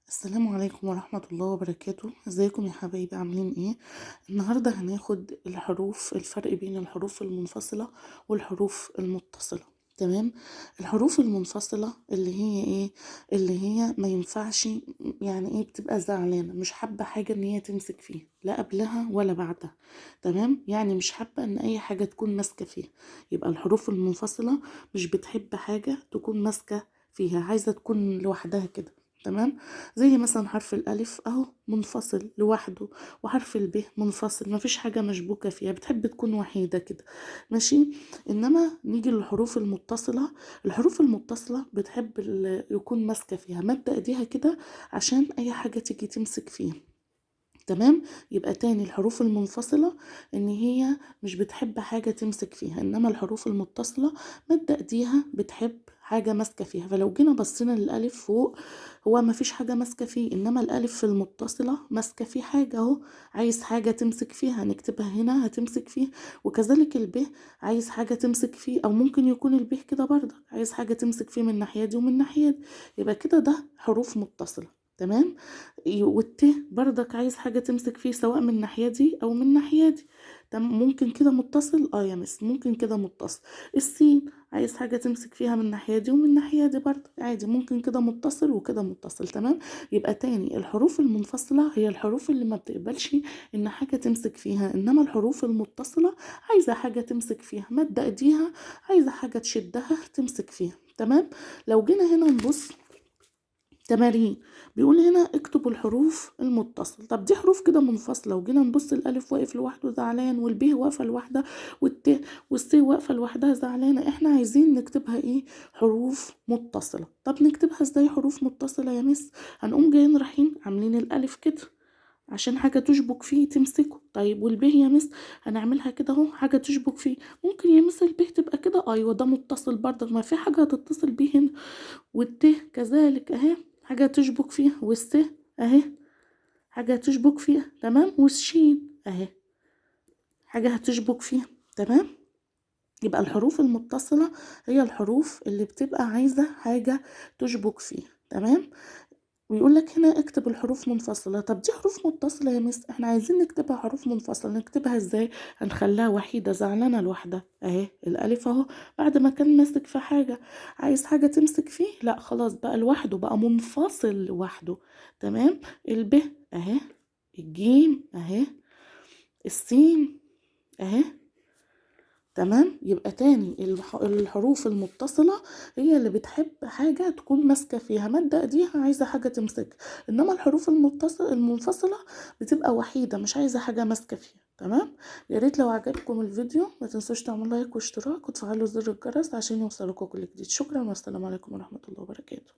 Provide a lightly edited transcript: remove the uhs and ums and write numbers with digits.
السلام عليكم ورحمة الله وبركاته. ازيكم يا حبايبي، عاملين ايه؟ النهاردة هناخد الحروف، الفرق بين الحروف المنفصلة والحروف المتصلة. تمام؟ الحروف المنفصلة اللي هي ايه؟ اللي هي ما ينفعش، يعني ايه، بتبقى زعلانة، مش حابة حاجة ان هي تمسك فيها، لا قبلها ولا بعدها. تمام؟ يعني مش حابة ان اي حاجة تكون ماسكة فيها. يبقى الحروف المنفصلة مش بتحب حاجة تكون ماسكة فيها، عايزة تكون لوحدها كده. تمام؟ زي مثلا حرف الألف أهو منفصل لوحده، وحرف الب منفصل، مفيش حاجة مشبوكة فيها، بتحب تكون وحيدة كده. ماشي؟ إنما نيجي للحروف المتصلة، الحروف المتصلة بتحب يكون ماسكة فيها، مادة إيديها كده عشان أي حاجة تيجي تمسك فيها. تمام؟ يبقى تاني الحروف المنفصلة إن هي مش بتحب حاجة تمسك فيها، إنما الحروف المتصلة مادة إيديها بتحب حاجة ماسكة فيها. فلو جينا بصينا للألف فوق، هو ما فيش حاجة ماسكة فيه، إنما الألف في المتصلة ماسكة فيه حاجة أهو، عايز حاجة تمسك فيها، هنكتبها هنا هتمسك فيه. وكذلك الب عايز حاجة تمسك فيه، أو ممكن يكون الب كده برضه عايز حاجة تمسك فيه من الناحية دي ومن الناحية دي. يبقى كده ده حروف متصلة. تمام؟ والت برضك عايز حاجة تمسك فيه، سواء من الناحية دي أو من الناحية دي. تمام؟ ممكن كده متصل، يا مس ممكن كده متصل. السين عايز حاجة تمسك فيها من الناحية دي ومن الناحية دي برضه عادي، ممكن كده متصل وكده متصل. تمام؟ يبقى تاني الحروف المنفصلة هي الحروف اللي ما بتقبلش إن حاجة تمسك فيها، إنما الحروف المتصلة عايزة حاجة تمسك فيها، مادة إيديها، عايزة حاجة تشدها تمسك فيها. تمام؟ لو جينا هنا نبص تمارين، بيقول هنا اكتب الحروف المتصلة. طب دي حروف كده منفصلة، وجينا نبص الألف واقف لوحده زعلان، والب واقفة لوحدها، والت والس واقفة لوحدها زعلانة. احنا عايزين نكتبها ايه؟ حروف متصلة. طب نكتبها ازاي حروف متصلة يا مس؟ هنقوم جايين رايحين عاملين الألف كده عشان حاجة تشبك فيه تمسكه. طيب والب يا مس هنعملها كده اهو، حاجة تشبك فيه. ممكن يا مس الب تبقى كده، ايوه ده متصل برضه، ما في حاجة هتتصل بيه هنا. والت كذلك اهي حاجة تشبك فيها، والس اهي حاجة تشبك فيها. تمام؟ والشين اهي حاجة هتشبك فيها. تمام؟ يبقى الحروف المتصلة هي الحروف اللي بتبقى عايزة حاجة تشبك فيها. تمام؟ ويقول لك هنا اكتب الحروف منفصلة. طب دي حروف متصلة يا مس، احنا عايزين نكتبها حروف منفصلة. نكتبها ازاي؟ هنخليها وحيدة زعلانة لوحدها اهي، الالف اهو بعد ما كان ماسك في حاجة عايز حاجة تمسك فيه، لا خلاص بقى لوحده، بقى منفصل لوحده. تمام؟ الب اهي، الجيم اهي، السين اهي. تمام؟ يبقى تاني الحروف المتصلة هي اللي بتحب حاجة تكون ماسكة فيها، مادة ايديها عايزة حاجة تمسك، انما الحروف المنفصلة بتبقى وحيدة مش عايزة حاجة ماسكة فيها. تمام؟ يا ريت لو عجبكم الفيديو ما تنسوش تعملوا لايك واشتراك وتفعلوا زر الجرس عشان يوصلكم كل جديد. شكرا والسلام عليكم ورحمة الله وبركاته.